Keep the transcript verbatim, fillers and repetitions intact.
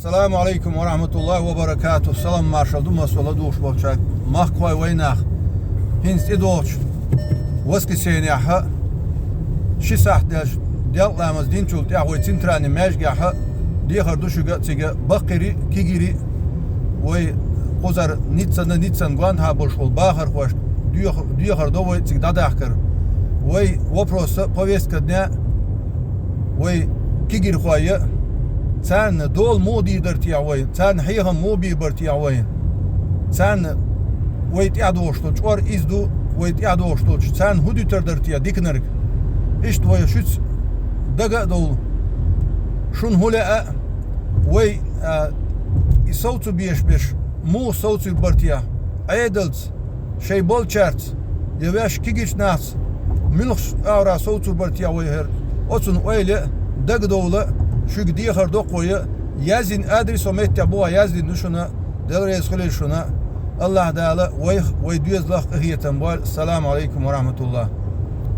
Саламу алейкум ва рахматуллахи ва баракатух. Салам маршал ду массо а ладугӀуш болчарга. Махкахой вайнах. ХӀинца тӀедогӀучу воскресеньехьа ши сахьт деш делкъа ламаз динчул тӀехьа вай центральный маьждигехьа дехар ду шуьга цига баккхири, кигири, вай кхузара ниццана, ниццана гонахьа болуш болу бахархошна дехар, дехар до вай цига дӀадахкар. Вай вопроса повестка дня вай кигирхой а, царна дола муха дийр дара техьа вай, царна хьехам муха бийр бара техьа вай, царна вай тӀаьхьадогӀуш долчу чкъор иза ду, вай тӀаьхьадогӀуш долчу царна хӀун дуьтур дара техьа диканарг. Иштта вай шуьца дага а довла. Шуна хӀун лаьа а, вай, а, и совцур беш берш муха совцур бара техьа, Ӏедалца, шайн болчаьрца, я ваьш кигичу нахаца, муьлхачу агӀора совцур бара техьа вай хӀара. Оцунна ойла а, дагадовла а, шуьга дехар доккхой а, яздина адрес а меттехь бухахь яздина ду шуна, Дела реза хуьлийла шуна. Аллахь Дала вайх, вай доьзалах къинхетам бойла. Саламу алейкум ва рахматуллах.